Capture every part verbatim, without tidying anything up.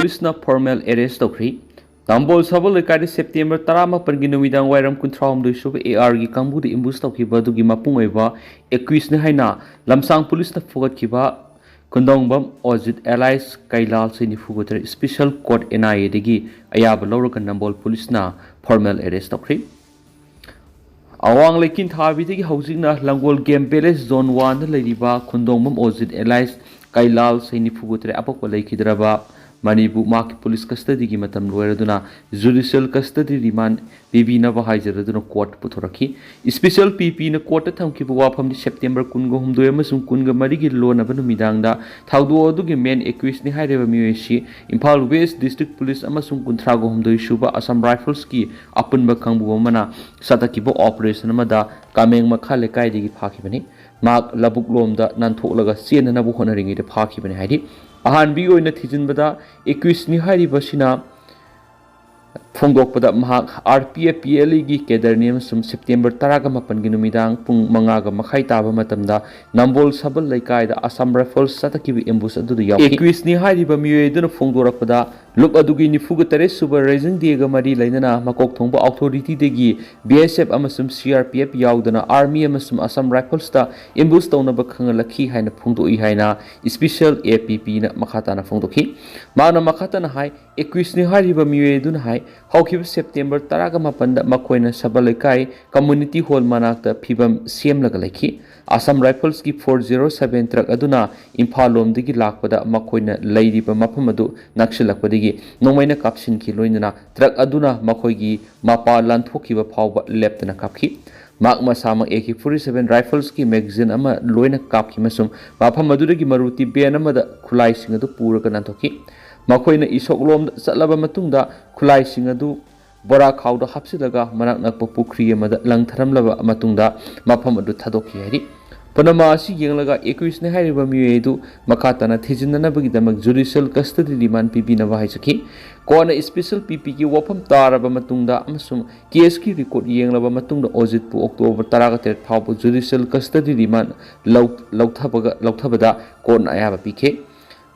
ꯄꯨꯂꯤꯁꯅ formal Ares ꯇꯧꯈ꯭ꯔꯤ꯫ ꯅꯝꯕꯣꯜ ꯁꯕꯜ ꯂꯩꯀꯥꯏꯗ September ꯇꯔꯥꯃꯥꯄꯟꯒꯤ ꯅꯨꯃꯤꯗꯥꯡ ꯋꯥꯏꯔꯝ ꯀꯨꯟꯊ꯭ꯔꯥꯍꯨꯝꯗꯣꯏ ꯁꯨꯕ ꯑꯦ ꯑꯥꯔꯒꯤ ꯀꯥꯡꯕꯨꯗ ꯑꯦꯝꯕꯨꯁ ꯇꯧꯈꯤꯕ ꯑꯗꯨꯒꯤ ꯃꯄꯨꯡ ꯑꯣꯏꯕ ꯑꯦꯀ꯭ꯌꯨꯁꯅꯤ ꯍꯥꯏꯅ ꯂꯝꯁꯥꯡ ꯄꯨꯂꯤꯁꯅ ꯐꯨꯒꯠꯈꯤꯕ ꯈꯨꯟꯗꯣꯡꯕꯝ ꯑꯣꯖꯤꯠ ꯑꯦꯂꯥꯏꯁ ꯀꯩꯂꯥꯜ ꯆꯍꯤ ꯅꯤꯐꯨꯒ ꯇꯔꯦꯠ ꯏꯁꯄꯤꯁꯦꯜ ꯀꯣꯔꯠ ꯑꯦꯟ ꯑꯥꯏ ꯑꯦꯗꯒꯤ ꯑꯌꯥꯕ ꯂꯧꯔꯒ ꯅꯝꯕꯣꯜ ꯄꯨꯂꯤꯁꯅ ꯐꯣꯔꯃꯦꯜ ꯑꯦꯔꯦꯁ ꯇꯧꯈ꯭ꯔꯤ꯫ ꯑꯋꯥꯡ ꯂꯩꯀꯤꯟ ꯊꯥꯕꯤꯗꯒꯤ ꯍꯧꯖꯤꯛꯅ ꯂꯪꯒꯣꯜ ꯒꯦꯝ ꯄꯦꯂꯦꯁ ꯖꯣꯟ ꯋꯥꯟꯗ ꯂꯩꯔꯤꯕ ꯈꯨꯟꯗꯣꯡꯕꯝ ꯑꯣꯖꯤꯠ ꯑꯦꯂꯥꯏꯁ ꯀꯩꯂꯥꯜ ꯆꯍꯤ ꯅꯤꯐꯨꯒ ꯇꯔꯦꯠ ꯑꯄꯣꯛꯄ ꯂꯩꯈꯤꯗ꯭ꯔꯕ ꯃꯅꯤꯕꯨ ꯃꯍꯥꯛꯀꯤ ꯄꯨꯂꯤꯁ ꯀꯁꯇꯗꯤꯒꯤ ꯃꯇꯝ ꯂꯣꯏꯔꯗꯨꯅ ꯖꯨꯗꯤꯁꯤꯌꯦꯜ ꯀꯁꯇꯗꯤ ꯔꯤꯃꯥꯟ ꯄꯤꯕꯤꯅꯕ ꯍꯥꯏꯖꯔꯗꯨꯅ ꯀꯣꯔꯠ ꯄꯨꯊꯣꯔꯛꯈꯤ꯫ ꯏꯁꯄꯤꯁꯦꯜ ꯄꯤ ꯄꯤꯅ ꯀꯣꯔꯠꯇ ꯊꯝꯈꯤꯕ ꯋꯥꯐꯝꯗꯤ ꯁꯦꯞꯇꯦꯝꯕꯔ ꯀꯨꯟꯒ ꯍꯨꯝꯗꯣꯏ ꯑꯃꯁꯨꯡ ꯀꯨꯟꯒ ꯃꯔꯤꯒꯤ ꯂꯣꯟꯅꯕ ꯅꯨꯃꯤꯗꯥꯡꯗ ꯊꯧꯗꯣꯛ ꯑꯗꯨꯒꯤ ꯃꯦꯟ ꯑꯦꯀ꯭ꯌꯨꯁꯅꯤ ꯍꯥꯏꯔꯤꯕ ꯃꯤꯑꯣꯏ ꯑꯁꯤ ꯏꯝꯐꯥꯜ ꯋꯦꯁ ꯗꯤꯁꯇ꯭ꯔꯤꯛ ꯄꯨꯂꯤꯁ ꯑꯃꯁꯨꯡ ꯀꯨꯟꯊ꯭ꯔꯥꯒ ꯍꯨꯝꯗꯣꯏ ꯁꯨꯕ ꯑꯁꯥꯝ ꯔꯥꯏꯐꯜꯁꯀꯤ ꯑꯄꯨꯟꯕ ꯀꯥꯡꯕꯨ ꯑꯃꯅ ꯆꯠꯊꯈꯤꯕ ꯑꯣꯄꯔꯦꯁꯟ ꯑꯃꯗ ꯀꯥꯃꯦꯡ ꯃꯈꯥ ꯂꯩꯀꯥꯏꯗꯒꯤ ꯐꯥꯈꯤꯕꯅꯤ꯫ ꯃꯍꯥꯛ ꯂꯧꯕꯨꯛ ꯂꯣꯝꯗ ꯅꯥꯟꯊꯣꯛꯂꯒ ꯆꯦꯟꯅꯅꯕ ꯍꯣꯠꯅꯔꯤꯉꯩꯗ ꯐꯥꯈꯤꯕꯅꯤ ꯍꯥꯏꯔꯤ꯫ ꯑꯍꯥꯟꯕꯒꯤ ꯑꯣꯏꯅ ꯊꯤꯖꯤꯟꯕꯗ ꯑꯦꯀ꯭ꯌꯨꯁꯅꯤ ꯍꯥꯏꯔꯤꯕꯁꯤꯅ ꯐꯣꯡꯗꯣꯛꯄꯗ ꯃꯍꯥꯛ R P F P L ꯏꯒꯤ ꯀꯦꯗꯔꯅꯤ ꯑꯃꯁꯨꯡ ꯁꯦꯞꯇꯦꯝꯕꯔ ꯇꯔꯥꯒ ꯃꯥꯄꯟꯒꯤ ꯅꯨꯃꯤꯗꯥꯡ ꯄꯨꯡ ꯃꯉꯥꯒ ꯃꯈꯥꯏ ꯇꯥꯕ ꯃꯇꯝꯗ ꯅꯝꯕꯣꯜ ꯁꯕꯜ ꯂꯩꯀꯥꯏꯗ ꯑꯁꯥꯝ ꯔꯥꯏꯐꯜꯁ ꯆꯠꯊꯈꯤꯕ ꯑꯦꯝꯕꯨꯁ ꯑꯗꯨꯗ ꯌꯥꯎꯈꯤ꯫ ꯑꯦꯀ꯭ꯌꯨꯁꯅꯤ ꯍꯥꯏꯔꯤꯕ ꯃꯤꯑꯣꯏ ꯑꯗꯨꯅ ꯐꯣꯡꯗꯣꯔꯛꯄꯗ ꯂꯨꯞ ꯑꯗꯨꯒꯤ ꯅꯤꯐꯨꯒ ꯇꯔꯦꯠ ꯁꯨꯕ ꯔꯦꯖꯤꯡ ꯗꯦꯒ ꯃꯔꯤ ꯂꯩꯅꯅ ꯃꯀꯣꯛ ꯊꯣꯡꯕ ꯑꯣꯊꯣꯔꯤꯇꯤꯗꯒꯤ ꯕꯤ ꯑꯦꯁ ꯑꯦꯐ ꯑꯃꯁꯨꯡ ꯁꯤ ꯑꯥꯔ ꯄꯤ ꯑꯦꯐ ꯌꯥꯎꯗꯅ ꯑꯥꯔꯃꯤ ꯑꯃꯁꯨꯡ ꯑꯁꯥꯝ ꯔꯥꯏꯐꯜꯁꯇ ꯑꯦꯝꯕꯨꯁ ꯇꯧꯅꯕ ꯈꯪꯍꯜꯂꯛꯈꯤ ꯍꯥꯏꯅ ꯐꯣꯡꯗꯣꯛꯏ ꯍꯥꯏꯅ ꯏꯁꯄꯤꯁꯦꯜ ꯑꯦ ꯄꯤ ꯄꯤꯅ ꯃꯈꯥ ꯇꯥꯅ ꯐꯣꯡꯗꯣꯛꯈꯤ꯫ ꯃꯍꯥꯛꯅ ꯃꯈꯥ ꯇꯥꯅ ꯍꯥꯏ, ꯑꯦꯀ꯭ꯌꯨꯁꯅꯤ ꯍꯥꯏꯔꯤꯕ ꯃꯤꯑꯣꯏ ꯑꯗꯨꯅ ꯍꯥꯏ, ꯍꯧꯈꯤꯕ ꯁꯦꯞꯇꯦꯝꯕꯔ ꯇꯔꯥꯒ ꯃꯥꯄꯟꯗ ꯃꯈꯣꯏꯅ ꯁꯕꯜ ꯂꯩꯀꯥꯏ ꯀꯝꯃ꯭ꯌꯨꯅꯤꯇꯤ ꯍꯣꯜ ꯃꯅꯥꯛꯇ ꯐꯤꯕꯝ ꯁꯦꯝꯂꯒ ꯂꯩꯈꯤ꯫ ꯑꯁꯥꯝ ꯔꯥꯏꯐꯜꯁꯀꯤ ꯐꯣꯔ ꯖꯦꯔꯣ ꯁꯕꯦꯟ ꯇ꯭ꯔꯛ ꯑꯗꯨꯅ ꯏꯝꯐꯥꯜ ꯂꯣꯝꯗꯒꯤ ꯂꯥꯛꯄꯗ ꯃꯈꯣꯏꯅ ꯂꯩꯔꯤꯕ ꯃꯐꯝ ꯑꯗꯨ ꯅꯛꯁꯤꯜꯂꯛꯄꯗꯒꯤ ꯅꯣꯡꯃꯩꯅ ꯀꯥꯞꯁꯤꯟꯈꯤ, ꯂꯣꯏꯅꯅ ꯇ꯭ꯔꯛ ꯑꯗꯨꯅ ꯃꯈꯣꯏꯒꯤ ꯃꯄꯥ ꯂꯥꯟꯊꯣꯛꯈꯤꯕ ꯐꯥꯎꯕ ꯂꯦꯞꯇꯅ ꯀꯥꯞꯈꯤ꯫ ꯃꯍꯥꯛ ꯃꯁꯥꯃꯛ ꯑꯦ ꯀꯦ ꯐꯣꯔꯇꯤ ꯁꯚꯦꯟ ꯔꯥꯏꯐꯜꯁꯀꯤ ꯃꯦꯒꯥꯖꯤꯟ ꯑꯃ ꯂꯣꯏꯅ ꯀꯥꯞꯈꯤ ꯑꯃꯁꯨꯡ ꯃꯐꯝ ꯑꯗꯨꯗꯒꯤ ꯃꯔꯨꯇꯤ ꯚꯦꯟ ꯑꯃꯗ ꯈꯨꯠꯂꯥꯏꯁꯤꯡ ꯑꯗꯨ ꯄꯨꯔꯒ ꯅꯥꯟꯊꯣꯛꯈꯤ꯫ ꯃꯈꯣꯏꯅ ꯏꯁꯣꯛꯂꯣꯝꯗ ꯆꯠꯂꯕ ꯃꯇꯨꯡꯗ ꯈꯨꯠꯂꯥꯏꯁꯤꯡ ꯑꯗꯨ ꯕꯣꯔꯥ ꯈꯥꯎꯗ ꯍꯥꯞꯆꯤꯜꯂꯒ ꯃꯅꯥꯛ ꯅꯛꯄ ꯄꯨꯈ꯭ꯔꯤ ꯑꯃꯗ ꯂꯪꯊꯔꯝꯂꯕ ꯃꯇꯨꯡꯗ ꯃꯐꯝ ꯑꯗꯨ ꯊꯥꯗꯣꯛꯈꯤ ꯍꯥꯏꯔꯤ꯫ ꯄꯨꯝꯅꯃꯛ ꯑꯁꯤ ꯌꯦꯡꯂꯒ ꯑꯦꯀ꯭ꯌꯨꯁꯅꯤ ꯍꯥꯏꯔꯤꯕ ꯃꯤꯑꯣꯏ ꯑꯗꯨ ꯃꯈꯥ ꯇꯥꯅ ꯊꯤꯖꯤꯟꯅꯅꯕꯒꯤꯗꯃꯛ ꯖꯨꯗꯤꯁꯤꯌꯦꯜ ꯀꯁꯇꯗꯤ ꯔꯤꯃꯥꯟ ꯄꯤꯕꯤꯅꯕ ꯍꯥꯏꯖꯈꯤ꯫ ꯀꯣꯟꯅ ꯏꯁꯄꯤꯁꯦꯜ ꯄꯤ ꯄꯤꯒꯤ ꯋꯥꯐꯝ ꯇꯥꯔꯕ ꯃꯇꯨꯡꯗ ꯑꯃꯁꯨꯡ ꯀꯦꯁꯀꯤ ꯔꯦꯀꯣꯔꯗ ꯌꯦꯡꯂꯕ ꯃꯇꯨꯡꯗ ꯑꯣꯖꯤꯠꯄꯨ ꯑꯣꯛꯇꯣꯕꯔ ꯇꯔꯥꯒ ꯇꯔꯦꯠ ꯐꯥꯎꯕ ꯖꯨꯗꯤꯁꯤꯌꯦꯜ ꯀꯁꯇꯗꯤ ꯔꯤꯃꯥꯟ ꯂꯧ-, ꯂꯧꯊꯕꯒ-, ꯂꯧꯊꯕꯗ ꯀꯣꯔꯠꯅ ꯑꯌꯥꯕ ꯄꯤꯈꯤ꯫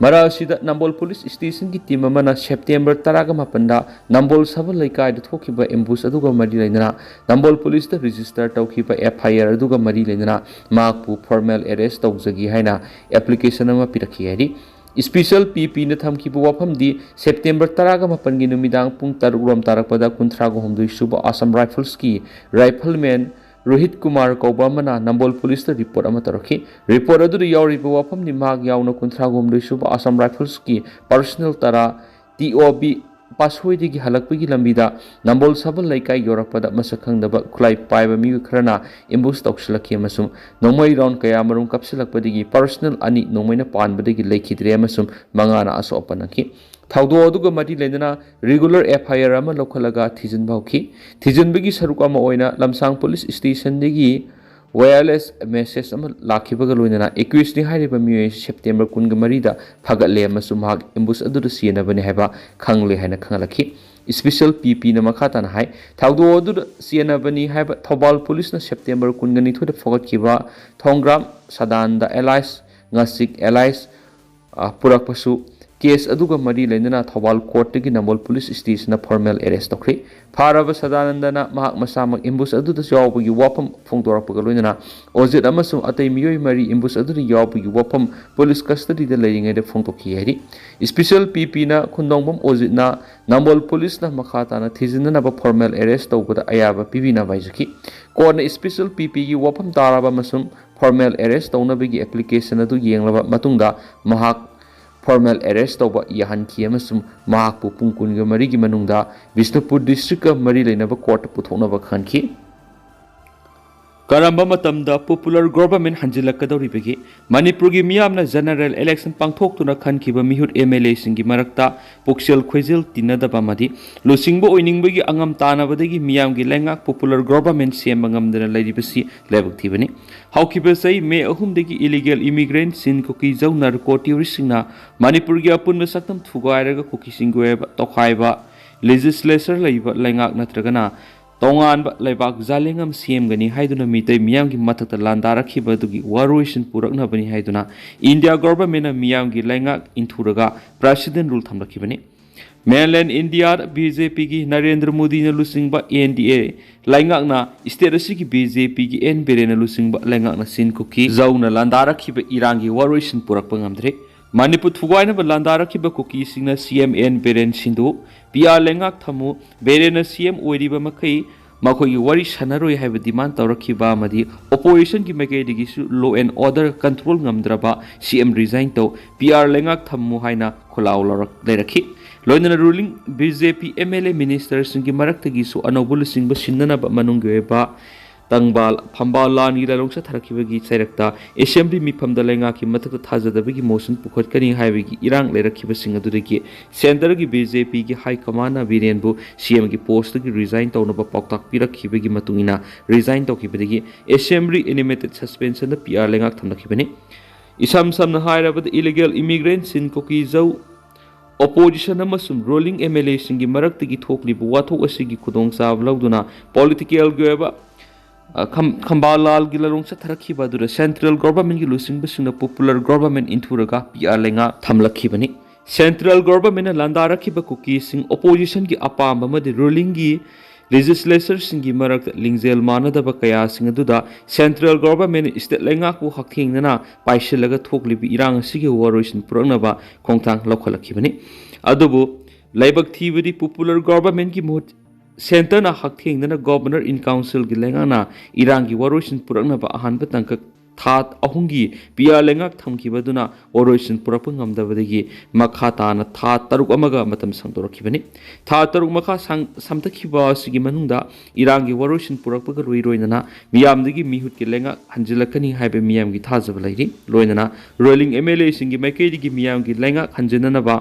ꯃꯔꯛ ꯑꯁꯤꯗ ꯅꯝꯕꯣꯜ ꯄꯨꯂꯤꯁ ꯁ꯭ꯇꯦꯁꯟꯒꯤ ꯇꯤꯝ ꯑꯃꯅ ꯁꯦꯞꯇꯦꯝꯕꯔ ꯇꯔꯥꯒ ꯃꯥꯄꯟꯗ ꯅꯝꯕꯣꯜ ꯁꯕꯜ ꯂꯩꯀꯥꯏꯗ ꯊꯣꯛꯈꯤꯕ ꯑꯦꯝꯕꯨꯁ ꯑꯗꯨꯒ ꯃꯔꯤ ꯂꯩꯅꯅ ꯅꯝꯕꯣꯜ ꯄꯨꯂꯤꯁꯇ ꯔꯦꯖꯤꯁꯇꯔ ꯇꯧꯈꯤꯕ ꯑꯦꯐ ꯑꯥꯏ ꯑꯥꯔ ꯑꯗꯨꯒ ꯃꯔꯤ ꯂꯩꯅꯅ ꯃꯍꯥꯛꯄꯨ ꯐꯣꯔꯃꯦꯜ ꯑꯦꯔꯦꯁ ꯇꯧꯖꯒꯦ ꯍꯥꯏꯅ ꯑꯦꯄ꯭ꯂꯤꯀꯦꯁꯟ ꯑꯃ ꯄꯤꯔꯛꯈꯤ ꯍꯥꯏꯔꯤ꯫ ꯏꯁꯄꯤꯁꯦꯜ ꯄꯤ ꯄꯤꯅ ꯊꯝꯈꯤꯕ ꯋꯥꯐꯝꯗꯤ ꯁꯦꯞꯇꯦꯝꯕꯔ ꯇꯔꯥꯒ ꯃꯥꯄꯟꯒꯤ ꯅꯨꯃꯤꯗꯥꯡ ꯄꯨꯡ ꯇꯔꯨꯛ ꯔꯣꯝ ꯇꯥꯔꯛꯄꯗ ꯀꯨꯟꯊ꯭ꯔꯥꯒ ꯍꯨꯝꯗꯣꯏ ꯁꯨꯕ ꯑꯁꯥꯝ ꯔꯥꯏꯐꯜꯁꯀꯤ ꯔꯥꯏꯐꯜꯃꯦꯟ ꯔꯣꯍꯤꯠ ꯀꯨꯃꯥꯔ ꯀꯧꯕ ꯑꯃꯅ ꯅꯝꯕꯣꯜ ꯄꯨꯂꯤꯁꯇ ꯔꯤꯄꯣꯔꯠ ꯑꯃ ꯇꯧꯔꯛꯈꯤ꯫ ꯔꯤꯄꯣꯔꯠ ꯑꯗꯨꯗ ꯌꯥꯎꯔꯤꯕ ꯋꯥꯐꯝꯗꯤ ꯃꯍꯥꯛ ꯌꯥꯎꯅ ꯀꯨꯟꯊ꯭ꯔꯥꯒ ꯍꯨꯝꯗꯣꯏ ꯁꯨꯕ ꯑꯁꯥꯝ ꯔꯥꯏꯐꯜꯁꯀꯤ ꯄꯔꯁꯅꯦꯜ ꯇꯔꯥ ꯇꯤ ꯑꯣ ꯕꯤ ꯄꯥꯁꯣꯏꯗꯒꯤ ꯍꯜꯂꯛꯄꯒꯤ ꯂꯝꯕꯤꯗ ꯅꯝꯕꯣꯜ ꯁꯕꯜ ꯂꯩꯀꯥꯏ ꯌꯧꯔꯛꯄꯗ ꯃꯁꯛ ꯈꯪꯗꯕ ꯈꯨꯠꯂꯥꯏ ꯄꯥꯏꯕ ꯃꯤꯑꯣꯏ ꯈꯔꯅ ꯑꯦꯝꯕꯨꯁ ꯇꯧꯁꯤꯜꯂꯛꯈꯤ ꯑꯃꯁꯨꯡ ꯅꯣꯡꯃꯩ ꯔꯥꯎꯟ ꯀꯌꯥ ꯃꯔꯨꯝ ꯀꯥꯞꯁꯤꯜꯂꯛꯄꯗꯒꯤ ꯄꯔꯁꯅꯦꯜ ꯑꯅꯤ ꯅꯣꯡꯃꯩꯅ ꯄꯥꯟꯕꯗꯒꯤ ꯂꯩꯈꯤꯗ꯭ꯔꯦ ꯑꯃꯁꯨꯡ ꯃꯉꯥꯅ ꯑꯁꯣꯛ ꯑꯄꯟ ꯅꯪꯈꯤ꯫ ꯊꯧꯗꯣꯛ ꯑꯗꯨꯒ ꯃꯔꯤ ꯂꯩꯅꯅ ꯔꯤꯒꯨꯂꯔ ꯑꯦꯐ ꯑꯥꯏ ꯑꯥꯔ ꯑꯃ ꯂꯧꯈꯠꯂꯒ ꯊꯤꯖꯤꯟꯕ ꯍꯧꯈꯤ꯫ ꯊꯤꯖꯤꯟꯕꯒꯤ ꯁꯔꯨꯛ ꯑꯃ ꯑꯣꯏꯅ ꯂꯝꯁꯥꯡ ꯄꯨꯂꯤꯁ ꯁ꯭ꯇꯦꯁꯟꯗꯒꯤ ꯋꯥꯌꯔꯂꯦꯁ ꯃꯦꯁꯦꯖ ꯑꯃ ꯂꯥꯛꯈꯤꯕꯒ ꯂꯣꯏꯅꯅ ꯑꯦꯀ꯭ꯌꯨꯁꯅꯤ ꯍꯥꯏꯔꯤꯕ ꯃꯤꯑꯣꯏ ꯑꯁꯤ ꯁꯦꯞꯇꯦꯝꯕꯔ ꯀꯨꯟꯒ ꯃꯔꯤꯗ ꯐꯥꯒꯠꯂꯦ ꯑꯃꯁꯨꯡ ꯃꯍꯥꯛ ꯑꯦꯝꯕꯨꯁ ꯑꯗꯨꯗ ꯆꯦꯟꯅꯕꯅꯤ ꯍꯥꯏꯕ ꯈꯪꯂꯦ ꯍꯥꯏꯅ ꯈꯪꯍꯜꯂꯛꯈꯤ꯫ ꯏꯁꯄꯤꯁꯦꯜ ꯄꯤ ꯄꯤꯅ ꯃꯈꯥ ꯇꯥꯅ ꯍꯥꯏ, ꯊꯧꯗꯣꯛ ꯑꯗꯨꯗ ꯆꯦꯟꯅꯕꯅꯤ ꯍꯥꯏꯕ ꯊꯧꯕꯥꯜ ꯄꯨꯂꯤꯁꯅ ꯁꯦꯞꯇꯦꯝꯕꯔ ꯀꯨꯟꯒ ꯅꯤꯊꯣꯏꯗ ꯐꯥꯒꯠꯈꯤꯕ ꯊꯣꯡꯒ꯭ꯔꯥꯝ ꯁꯗꯥꯅꯟꯗ ꯑꯦꯂꯥꯏꯁ ꯉꯥꯁꯤꯛ ꯑꯦꯂꯥꯏꯁ, ꯑ, ꯄꯨꯔꯛꯄꯁꯨ ꯀꯦꯁ ꯑꯗꯨꯒ ꯃꯔꯤ ꯂꯩꯅꯅ ꯊꯧꯕꯥꯜ ꯀꯣꯔꯠꯇꯒꯤ ꯅꯝꯕꯣꯜ ꯄꯨꯂꯤꯁ ꯁ꯭ꯇꯦꯁꯟꯅ ꯐꯣꯔꯃꯦꯜ ꯑꯦꯔꯦꯁ ꯇꯧꯈ꯭ꯔꯦ꯫ ꯐꯥꯔꯕ ꯁꯗꯥꯅꯟꯗꯅ ꯃꯍꯥꯛ ꯃꯁꯥꯃꯛ ꯑꯦꯝꯕꯨꯁ ꯑꯗꯨꯗ ꯌꯥꯎꯕꯒꯤ ꯋꯥꯐꯝ ꯐꯣꯡꯗꯣꯔꯛꯄꯒ ꯂꯣꯏꯅꯅ ꯑꯣꯖꯤꯠ ꯑꯃꯁꯨꯡ ꯑꯇꯩ ꯃꯤꯑꯣꯏ ꯃꯔꯤ ꯑꯦꯝꯕꯨꯁ ꯑꯗꯨꯗ ꯌꯥꯎꯕꯒꯤ ꯋꯥꯐꯝ ꯄꯨꯂꯤꯁ ꯀꯁꯇꯗꯤꯗ ꯂꯩꯔꯤꯉꯩꯗ ꯐꯣꯡꯗꯣꯛꯈꯤ ꯍꯥꯏꯔꯤ꯫ ꯏꯁꯄꯤꯁꯦꯜ ꯄꯤ ꯄꯤꯅ ꯈꯨꯟꯗꯣꯡꯕꯝ ꯑꯣꯖꯤꯠꯅ ꯅꯝꯕꯣꯜ ꯄꯨꯂꯤꯁꯅ ꯃꯈꯥ ꯇꯥꯅ ꯊꯤꯖꯤꯟꯅꯅꯕ ꯐꯣꯔꯃꯦꯜ ꯑꯦꯔꯦꯁ ꯇꯧꯕꯗ ꯑꯌꯥꯕ ꯄꯤꯕꯤꯅꯕ ꯍꯥꯏꯖꯈꯤ꯫ ꯀꯣꯔꯠꯅ ꯏꯁꯄꯤꯁꯦꯜ ꯄꯤ ꯄꯤꯒꯤ ꯋꯥꯐꯝ ꯇꯥꯔꯕ ꯑꯃꯁꯨꯡ ꯐꯣꯔꯃꯦꯜ ꯑꯦꯔꯦꯁ ꯇꯧꯅꯕꯒꯤ ꯑꯦꯄ꯭ꯂꯤꯀꯦꯁꯟ ꯑꯗꯨ ꯌꯦꯡꯂꯕ ꯃꯇꯨꯡꯗ ꯃꯍꯥꯛ ꯐꯣꯔꯃꯦꯜ ꯑꯦꯔꯦꯁ ꯇꯧꯕ ꯌꯥꯍꯟꯈꯤ ꯑꯃꯁꯨꯡ ꯃꯍꯥꯛꯄꯨ ꯄꯨꯡ ꯀꯨꯟꯒ ꯃꯔꯤꯒꯤ ꯃꯅꯨꯡꯗ ꯕꯤꯁꯅꯨꯄꯨꯔ ꯗꯤꯁꯇ꯭ꯔꯤꯛꯀ ꯃꯔꯤ ꯂꯩꯅꯕ ꯀꯣꯔꯠꯇ ꯄꯨꯊꯣꯛꯅꯕ ꯈꯟꯈꯤ꯫ ꯀꯔꯝꯕ ꯃꯇꯝꯗ ꯄꯣꯄꯨꯂꯔ ꯒꯣꯚꯔꯟꯃꯦꯟꯠ ꯍꯟꯖꯤꯜꯂꯛꯀꯗꯧꯔꯤꯕꯒꯦ? ꯃꯅꯤꯄꯨꯔꯒꯤ ꯃꯤꯌꯥꯝꯅ ꯖꯦꯅꯔꯦꯜ ꯏꯂꯦꯛꯁꯟ ꯄꯥꯡꯊꯣꯛꯇꯨꯅ ꯈꯟꯈꯤꯕ ꯃꯤꯍꯨꯠ ꯑꯦꯝ ꯑꯦꯜ ꯑꯦꯁꯤꯡꯒꯤ ꯃꯔꯛꯇ ꯄꯨꯛꯆꯦꯜ ꯈꯣꯏꯖꯦꯜ ꯇꯤꯟꯅꯗꯕ ꯑꯃꯗꯤ ꯂꯨꯆꯤꯡꯕ ꯑꯣꯏꯅꯤꯡꯕꯒꯤ ꯑꯉꯝ ꯇꯥꯟꯅꯕꯗꯒꯤ ꯃꯤꯌꯥꯝꯒꯤ ꯂꯩꯉꯥꯛ ꯄꯣꯄꯨꯂꯔ ꯒꯣꯚꯔꯟꯃꯦꯟꯠ ꯁꯦꯝꯕ ꯉꯝꯗꯅ ꯂꯩꯔꯤꯕꯁꯤ ꯂꯥꯏꯕꯛ ꯊꯤꯕꯅꯤ꯫ ꯍꯧꯈꯤꯕ ꯆꯍꯤ ꯃꯦ ꯑꯍꯨꯝꯗꯒꯤ ꯏꯂꯤꯒꯦꯜ ꯏꯃꯤꯒ꯭ꯔꯦꯟꯠꯁꯤꯡ, ꯀꯨꯀꯤ ꯖꯧ, ꯅꯥꯔꯀꯣ ꯇ꯭ꯌꯨꯔꯤꯁ꯭ꯠꯁꯤꯡꯅ ꯃꯅꯤꯄꯨꯔꯒꯤ ꯑꯄꯨꯟꯕ ꯁꯛꯇꯝ ꯊꯨꯒꯥꯏꯔꯒ ꯀꯨꯀꯤꯁꯤꯡꯒꯤ ꯑꯣꯏꯕ ꯇꯣꯈꯥꯏꯕ ꯂꯦꯖꯤꯁꯂꯦꯆꯔ ꯂꯩꯕ ꯂꯩꯉꯥꯛ ꯅꯠꯇ꯭ꯔꯒꯅ ꯇꯣꯉꯥꯟꯕ ꯂꯩꯕꯥꯛ ꯖꯥꯂꯦꯡ ꯑꯃ ꯁꯦꯝꯒꯅꯤ ꯍꯥꯏꯗꯨꯅ ꯃꯤꯇꯩ ꯃꯤꯌꯥꯝꯒꯤ ꯃꯊꯛꯇ ꯂꯥꯟꯗꯥꯔꯛꯈꯤꯕ ꯑꯗꯨꯒꯤ ꯋꯥꯔꯣꯏꯁꯤꯟ ꯄꯨꯔꯛꯅꯕꯅꯤ ꯍꯥꯏꯗꯨꯅ ꯏꯟꯗꯤꯌꯥ ꯒꯣꯚꯔꯟꯃꯦꯟꯠꯅ ꯃꯤꯌꯥꯝꯒꯤ ꯂꯩꯉꯥꯛ ꯏꯟꯊꯨꯔꯒ ꯄ꯭ꯔꯦꯁꯤꯗꯦꯟꯠ ꯔꯨꯜ ꯊꯝꯂꯛꯈꯤꯕꯅꯤ꯫ ꯃꯦꯟꯂꯦꯟ ꯏꯟꯗꯤꯌꯥꯗ ꯕꯤ ꯖꯦ ꯄꯤꯒꯤ ꯅꯔꯦꯟꯗ꯭ꯔ ꯃꯣꯗꯤꯅ ꯂꯨꯆꯤꯡꯕ ꯑꯦꯟ ꯗꯤ ꯑꯦ ꯂꯩꯉꯥꯛꯅ ꯁ꯭ꯇꯦꯠ ꯑꯁꯤꯒꯤ ꯕꯤ ꯖꯦ ꯄꯤꯒꯤ ꯑꯦꯟ ꯕꯤꯔꯦꯟꯅ ꯂꯨꯆꯤꯡꯕ ꯂꯩꯉꯥꯛꯅ ꯆꯤꯟ ꯀꯨꯀꯤ ꯖꯧꯅ ꯂꯥꯟꯗꯥꯔꯛꯈꯤꯕ ꯏꯔꯥꯡꯒꯤ ꯋꯥꯔꯣꯏꯁꯤꯟ ꯄꯨꯔꯛꯄ ꯉꯝꯗ꯭ꯔꯤ꯫ ꯃꯅꯤꯄꯨꯔ ꯊꯨꯒꯥꯏꯅꯕ ꯂꯥꯟꯗꯥꯔꯛꯈꯤꯕ ꯀꯨꯀꯤꯁꯤꯡꯅ ꯁꯤ ꯑꯦꯝ ꯑꯦꯟ ꯕꯤꯔꯦꯟ ꯁꯤꯟꯗꯨ, ꯄꯤ ꯑꯥꯔ ꯂꯩꯉꯥꯛ ꯊꯝꯃꯨ, ꯕꯤꯔꯦꯟꯅ ꯁꯤ ꯑꯦꯝ ꯑꯣꯏꯔꯤꯕ ꯃꯈꯩ ꯃꯈꯣꯏꯒꯤ ꯋꯥꯔꯤ ꯁꯥꯟꯅꯔꯣꯏ ꯍꯥꯏꯕ ꯗꯤꯃꯥꯟ ꯇꯧꯔꯛꯈꯤꯕ ꯑꯃꯗꯤ ꯑꯣꯄꯣꯖꯤꯁꯟꯒꯤ ꯃꯥꯏꯀꯩꯗꯒꯤꯁꯨ law and order control ꯉꯝꯗ꯭ꯔꯕ ꯁꯤ ꯑꯦꯝ ꯔꯤꯖꯥꯏꯟ ꯇꯧ, ꯄꯤ ꯑꯥꯔ ꯂꯩꯉꯥꯛ ꯊꯝꯃꯨ ꯍꯥꯏꯅ ꯈꯣꯜꯂꯥꯎ ꯂꯧꯔꯛ-, ꯂꯩꯔꯛꯈꯤ꯫ ꯂꯣꯏꯅꯅ ruling B J P M L A ꯃꯤꯅꯤꯁꯇꯔꯁꯤꯡꯒꯤ ꯃꯔꯛꯇꯒꯤꯁꯨ ꯑꯅꯧꯕ ꯂꯨꯆꯤꯡꯕ ꯁꯤꯟꯅꯅꯕ ꯃꯅꯨꯡꯒꯤ ꯑꯣꯏꯕ ꯇꯪꯕꯥꯜ, ꯐꯝꯕꯥꯜ ꯂꯥꯟꯒꯤ ꯂꯥꯂꯣꯡ ꯆꯠꯊꯔꯛꯈꯤꯕꯒꯤ ꯆꯩꯔꯛꯇ ꯑꯦꯁꯦꯝꯕ꯭ꯂꯤ ꯃꯤꯐꯝꯗ ꯂꯩꯉꯥꯛꯀꯤ ꯃꯊꯛꯇ ꯊꯥꯖꯗꯕꯒꯤ ꯃꯣꯁꯟ ꯄꯨꯈꯠꯀꯅꯤ ꯍꯥꯏꯕꯒꯤ ꯏꯔꯥꯡ ꯂꯩꯔꯛꯈꯤꯕꯁꯤꯡ ꯑꯗꯨꯗꯒꯤ ꯁꯦꯟꯇꯔꯒꯤ ꯕꯤ ꯖꯦ ꯄꯤꯒꯤ ꯍꯥꯏ ꯀꯃꯥꯟꯅ ꯕꯤꯔꯦꯟꯕꯨ ꯁꯤ ꯑꯦꯝꯒꯤ ꯄꯣꯁꯇꯒꯤ ꯔꯤꯖꯥꯏꯟ ꯇꯧꯅꯕ ꯄꯥꯎꯇꯥꯛ ꯄꯤꯔꯛꯈꯤꯕꯒꯤ ꯃꯇꯨꯡ ꯏꯟꯅ ꯔꯤꯖꯥꯏꯟ ꯇꯧꯈꯤꯕꯗꯒꯤ ꯑꯦꯁꯦꯝꯕ꯭ꯂꯤ ꯑꯦꯅꯤꯃꯦꯇꯦꯗ ꯁꯁꯄꯦꯟꯁꯟꯗ ꯄꯤ ꯑꯥꯔ ꯂꯩꯉꯥꯛ ꯊꯝꯂꯛꯈꯤꯕꯅꯤ꯫ ꯏꯁꯝ ꯁꯝꯅ ꯍꯥꯏꯔꯕꯗ, ꯏꯂꯤꯒꯦꯜ ꯏꯃꯤꯒ꯭ꯔꯦꯟꯠꯁꯤꯡ ꯀꯨꯀꯤ ꯖꯧ ꯑꯣꯄꯣꯖꯤꯁꯟ ꯑꯃꯁꯨꯡ ꯔꯨꯂꯤꯡ ꯑꯦꯝ ꯑꯦꯜ ꯑꯦꯁꯤꯡꯒꯤ ꯃꯔꯛꯇꯒꯤ ꯊꯣꯛꯂꯤꯕ ꯋꯥꯊꯣꯛ ꯑꯁꯤꯒꯤ ꯈꯨꯗꯣꯡꯆꯥꯕ ꯂꯧꯗꯨꯅ ꯄꯣꯂꯤꯇꯤꯀꯦꯜꯒꯤ ꯑꯣꯏꯕ, ꯑ, ꯈꯝ-, ꯈꯝꯕꯥꯜ ꯂꯥꯜꯒꯤ ꯂꯥꯂꯣꯡ ꯆꯠꯊꯔꯛꯈꯤꯕ ꯑꯗꯨꯗ ꯁꯦꯟꯇ꯭ꯔꯦꯜ ꯒꯣꯚꯔꯟꯃꯦꯟꯠꯀꯤ ꯂꯨꯆꯤꯡꯕꯁꯤꯡꯅ ꯄꯣꯄꯨꯂꯔ ꯒꯣꯚꯔꯟꯃꯦꯟꯠ ꯏꯟꯊꯨꯔꯒ ꯄꯤ ꯑꯥꯔ ꯂꯩꯉꯥꯛ ꯊꯝꯂꯛꯈꯤꯕꯅꯤ꯫ ꯁꯦꯟꯇ꯭ꯔꯦꯜ ꯒꯣꯚꯔꯟꯃꯦꯟꯠꯅ ꯂꯥꯟꯗꯥꯔꯛꯈꯤꯕ ꯀꯨꯀꯤꯁꯤꯡ ꯑꯣꯄꯣꯖꯤꯁꯟꯒꯤ ꯑꯄꯥꯝꯕ ꯑꯃꯗꯤ ꯔꯨꯂꯤꯡꯒꯤ ꯂꯦꯖꯤꯁꯂꯦꯆꯔꯁꯤꯡꯒꯤ ꯃꯔꯛꯇ ꯂꯤꯡꯖꯦꯜ ꯃꯥꯟꯅꯗꯕ ꯀꯌꯥꯁꯤꯡ ꯑꯗꯨꯗ ꯁꯦꯟꯇ꯭ꯔꯦꯜ ꯒꯣꯚꯔꯟꯃꯦꯟꯠꯅ ꯁ꯭ꯇꯦꯠ ꯂꯩꯉꯥꯛꯄꯨ ꯍꯛꯊꯦꯡꯅꯅ ꯄꯥꯏꯁꯤꯜꯂꯒ ꯊꯣꯛꯂꯤꯕ ꯏꯔꯥꯡ ꯑꯁꯤꯒꯤ ꯋꯥꯔꯣꯏꯁꯤꯟ ꯄꯨꯔꯛꯅꯕ ꯈꯣꯡꯊꯥꯡ ꯂꯧꯈꯠꯂꯛꯈꯤꯕꯅꯤ꯫ ꯑꯗꯨꯕꯨ ꯂꯥꯏꯕꯛ ꯊꯤꯕꯗꯤ ꯄꯣꯄꯨꯂꯔ ꯒꯣꯚꯔꯟꯃꯦꯟꯠꯀꯤ ꯃꯍꯨꯠ ꯁꯦꯟꯇꯔꯅ ꯍꯛꯊꯦꯡꯅꯅ ꯒꯣꯚꯔꯅꯔ ꯏꯟ ꯀꯥꯎꯟꯁꯤꯜꯒꯤ ꯂꯩꯉꯥꯛꯅ ꯏꯔꯥꯡꯒꯤ ꯋꯥꯔꯣꯏꯁꯤꯟ ꯄꯨꯔꯛꯅꯕ ꯑꯍꯥꯟꯕ ꯇꯥꯡꯀꯛ ꯊꯥ ꯑꯍꯨꯝꯒꯤ ꯄꯤ ꯑꯥꯔ ꯂꯩꯉꯥꯛ ꯊꯝꯈꯤꯕꯗꯨꯅ ꯋꯥꯔꯣꯏꯁꯤꯟ ꯄꯨꯔꯛꯄ ꯉꯝꯗꯕꯗꯒꯤ ꯃꯈꯥ ꯇꯥꯅ ꯊꯥ ꯇꯔꯨꯛ ꯑꯃꯒ ꯃꯇꯝ ꯁꯥꯡꯗꯣꯔꯛꯈꯤꯕꯅꯤ꯫ ꯊꯥ ꯇꯔꯨꯛ ꯃꯈꯥ ꯁꯥꯡ-, ꯁꯝꯊꯈꯤꯕ ꯑꯁꯤꯒꯤ ꯃꯅꯨꯡꯗ ꯏꯔꯥꯡꯒꯤ ꯋꯥꯔꯣꯏꯁꯤꯟ ꯄꯨꯔꯛꯄꯒ ꯂꯣꯏ ꯂꯣꯏꯅꯅ ꯃꯤꯌꯥꯝꯗꯒꯤ ꯃꯤꯍꯨꯠꯀꯤ ꯂꯩꯉꯥꯛ ꯍꯟꯖꯤꯜꯂꯛꯀꯅꯤ ꯍꯥꯏꯕ ꯃꯤꯌꯥꯝꯒꯤ ꯊꯥꯖꯕ ꯂꯩꯔꯤ꯫ ꯂꯣꯏꯅꯅ ꯔꯨꯂꯤꯡ ꯑꯦꯝ ꯑꯦꯜ ꯑꯦꯁꯤꯡꯒꯤ ꯃꯥꯏꯀꯩꯗꯒꯤ ꯃꯤꯌꯥꯝꯒꯤ ꯂꯩꯉꯥꯛ ꯍꯟꯖꯤꯟꯅꯅꯕ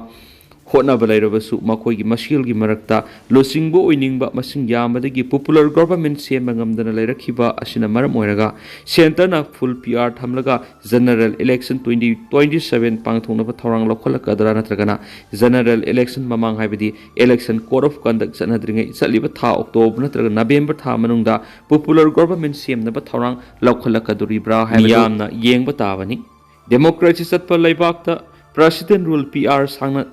ꯍꯣꯠꯅꯕ ꯂꯩꯔꯕꯁꯨ ꯃꯈꯣꯏꯒꯤ ꯃꯁꯦꯜꯒꯤ ꯃꯔꯛꯇ ꯂꯨꯆꯤꯡꯕ ꯑꯣꯏꯅꯤꯡꯕ ꯃꯁꯤꯡ ꯌꯥꯝꯕꯗꯒꯤ popular government ꯁꯦꯝꯕ ꯉꯝꯗꯅ ꯂꯩꯔꯛꯈꯤꯕ ꯑꯁꯤꯅ ꯃꯔꯝ ꯑꯣꯏꯔꯒ centreꯅ full P R ꯊꯝꯂꯒ general election twenty twenty seven ꯄꯥꯡꯊꯣꯛꯅꯕ ꯊꯧꯔꯥꯡ ꯂꯧꯈꯠꯂꯛꯀꯗ꯭ꯔꯥ ꯅꯠꯇ꯭ꯔꯒꯅ general election ꯃꯃꯥꯡ ꯍꯥꯏꯕꯗꯤ election code of conduct ꯆꯠꯅꯗ꯭ꯔꯤꯉꯩ ꯆꯠꯂꯤꯕ ꯊꯥ October ꯅꯠꯇ꯭ꯔꯒ November ꯊꯥ ꯃꯅꯨꯡꯗ popular government ꯁꯦꯝꯅꯕ ꯊꯧꯔꯥꯡ ꯂꯧꯈꯠꯂꯛꯀꯗꯣꯔꯤꯕ꯭ꯔꯥ ꯍꯥꯏꯕꯗꯨ ꯃꯤꯌꯥꯝꯅ ꯌꯦꯡꯕ ꯇꯥꯕꯅꯤ꯫ Democracy ꯆꯠꯄ ꯂꯩꯕꯥꯛꯇ president rule P R ꯁꯥꯡꯅ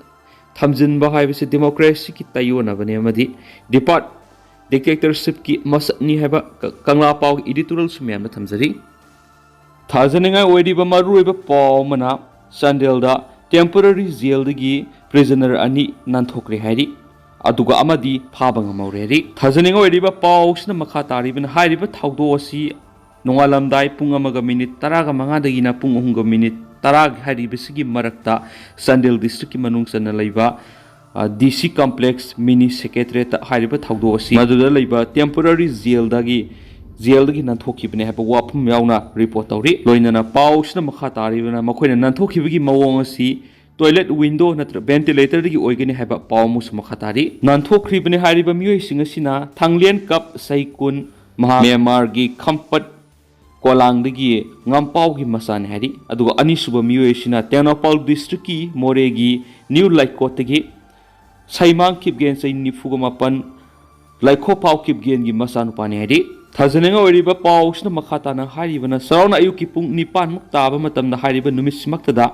ꯊꯝꯖꯤꯟꯕ ꯍꯥꯏꯕꯁꯤ democracyꯒꯤ ꯇꯥꯏꯑꯣꯟꯅꯕꯅꯤ ꯑꯃꯗꯤ depart dictatorshipꯀꯤ ꯃꯁꯛꯅꯤ ꯍꯥꯏꯕ ꯀ-, ꯀꯪꯂꯥ ꯄꯥꯎꯒꯤ editorialꯁꯨ ꯃꯌꯥꯝꯗ ꯊꯝꯖꯔꯤ꯫ ꯊꯥꯖꯅꯤꯡꯉꯥꯏ ꯑꯣꯏꯔꯤꯕ ꯃꯔꯨꯑꯣꯏꯕ ꯄꯥꯎ ꯑꯃꯅ ꯆꯥꯟꯗꯦꯜꯗ temporary jailꯗꯒꯤ prisoner ꯑꯅꯤ ꯅꯥꯟꯊꯣꯛꯈ꯭ꯔꯦ ꯍꯥꯏꯔꯤ, ꯑꯗꯨꯒ ꯑꯃꯗꯤ ꯐꯥꯕ ꯉꯝꯍꯧꯔꯦ ꯍꯥꯏꯔꯤ꯫ ꯊꯥꯖꯅꯤꯡꯉꯥꯏ ꯑꯣꯏꯔꯤꯕ ꯄꯥꯎꯁꯤꯅ ꯃꯈꯥ ꯇꯥꯔꯤꯕꯅ ꯍꯥꯏꯔꯤꯕ ꯊꯧꯗꯣꯛ ꯑꯁꯤ ꯅꯣꯡꯉꯥꯜꯂꯝꯗꯥꯏ ꯄꯨꯡ ꯑꯃꯒ minute ꯇꯔꯥꯒ ꯃꯉꯥꯗꯒꯤꯅ ꯄꯨꯡ ꯑꯍꯨꯝꯒ minute ꯇꯔꯥꯒꯤ ꯍꯥꯏꯔꯤꯕꯁꯤꯒꯤ ꯃꯔꯛꯇ ꯆꯥꯟꯗꯦꯜ districtꯀꯤ ꯃꯅꯨꯡ ꯆꯟꯅ ꯂꯩꯕ, ꯑ, D C complex mini secretariatꯇ ꯍꯥꯏꯔꯤꯕ ꯊꯧꯗꯣꯛ ꯑꯁꯤ ꯃꯗꯨꯗ ꯂꯩꯕ temporary jailꯗꯒꯤ, jailꯗꯒꯤ ꯅꯥꯟꯊꯣꯛꯈꯤꯕꯅꯤ ꯍꯥꯏꯕ ꯋꯥꯐꯝ ꯌꯥꯎꯅ report ꯇꯧꯔꯤ꯫ ꯂꯣꯏꯅꯅ ꯄꯥꯎꯁꯤꯅ ꯃꯈꯥ ꯇꯥꯔꯤꯕꯅ ꯃꯈꯣꯏꯅ ꯅꯥꯟꯊꯣꯛꯈꯤꯕꯒꯤ ꯃꯑꯣꯡ ꯑꯁꯤ toilet window ꯅꯠꯇ꯭ꯔꯒ ventilatorꯗꯒꯤ ꯑꯣꯏꯒꯅꯤ ꯍꯥꯏꯕ ꯄꯥꯎ ꯑꯃꯁꯨ ꯃꯈꯥ ꯇꯥꯔꯤ꯫ ꯅꯥꯟꯊꯣꯛꯈ꯭ꯔꯤꯕꯅꯤ ꯍꯥꯏꯔꯤꯕ ꯃꯤꯑꯣꯏꯁꯤꯡ ꯑꯁꯤꯅ ꯊꯥꯡꯂꯦꯟ ꯀꯞ ꯁꯩꯀꯨꯟ ꯃꯍꯥ-, ꯃ꯭ꯌꯥꯟꯃꯥꯔꯒꯤ ꯈꯝꯄꯠ ꯀꯣꯂꯥꯡꯗꯒꯤ ꯉꯝꯄꯥꯎꯒꯤ ꯃꯆꯥꯅꯤ ꯍꯥꯏꯔꯤ꯫ ꯑꯗꯨꯒ ꯑꯅꯤꯁꯨꯕ ꯃꯤꯑꯣꯏ ꯑꯁꯤꯅ ꯇꯦꯡꯅꯧꯄꯥꯜ districtꯀꯤ ꯃꯣꯔꯦꯒꯤ ꯅ꯭ꯌꯨ ꯂꯩꯀꯣꯠꯇꯒꯤ ꯁꯩꯃꯥꯡ ꯀꯤꯞꯒꯦꯟ, ꯆꯍꯤ ꯅꯤꯐꯨꯒ ꯃꯥꯄꯟ, ꯂꯩꯈꯣꯄꯥꯎ ꯀꯤꯞꯒꯦꯟꯒꯤ ꯃꯆꯥꯅꯨꯄꯥꯅꯤ ꯍꯥꯏꯔꯤ꯫ ꯊꯥꯖꯅꯤꯡꯉꯥꯏ ꯑꯣꯏꯔꯤꯕ ꯄꯥꯎꯁꯤꯅ ꯃꯈꯥ ꯇꯥꯅ ꯍꯥꯏꯔꯤꯕꯅ ꯆꯥꯎꯔꯥꯛꯅ ꯑꯌꯨꯛꯀꯤ ꯄꯨꯡ ꯅꯤꯄꯥꯟꯃꯨꯛ ꯇꯥꯕ ꯃꯇꯝꯗ ꯍꯥꯏꯔꯤꯕ ꯅꯨꯃꯤꯠꯁꯤꯃꯛꯇꯗ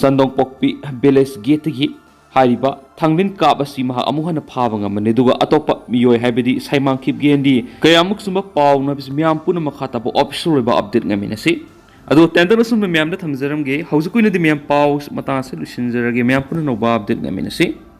ꯆꯟꯗꯣꯡꯄꯣꯛꯄꯤ village gateꯇꯒꯤ ꯍꯥꯏꯔꯤꯕ ꯊꯥꯡꯂꯤꯟ ꯀꯥꯞ ꯑꯁꯤ ꯃꯍꯥꯛ ꯑꯃꯨꯛ ꯍꯟꯅ ꯐꯥꯕ ꯉꯝꯕꯅꯤ꯫ ꯑꯗꯨꯒ ꯑꯇꯣꯞꯄ ꯃꯤꯑꯣꯏ ꯍꯥꯏꯕꯗꯤ ꯁꯩꯃꯥꯡ ꯀꯤꯞꯒꯦꯟꯗꯤ ꯀꯌꯥꯃꯨꯛ ꯆꯨꯝꯕ ꯄꯥꯎꯅꯣ ꯍꯥꯏꯕꯁꯤ ꯃꯌꯥꯝ ꯄꯨꯝꯅꯃꯛ ꯃꯈꯥ ꯇꯥꯕ official ꯑꯣꯏꯕ update ꯉꯥꯏꯃꯤꯟꯅꯁꯤ꯫ ꯑꯗꯣ ꯇꯦꯟꯇꯛꯅ ꯁꯨꯝꯕ ꯃꯌꯥꯝꯗ ꯊꯝꯖꯔꯝꯒꯦ꯫ ꯍꯧꯖꯤꯛꯀꯤ ꯑꯣꯏꯅꯗꯤ ꯃꯌꯥꯝ ꯄꯥꯎ ꯃꯇꯥꯡ ꯑꯁꯤ ꯂꯣꯏꯁꯤꯟꯖꯔꯒꯦ꯫ ꯃꯌꯥꯝ ꯄꯨꯝꯅꯃꯛ update ꯉꯥꯏꯃꯤꯟꯅꯁꯤ꯫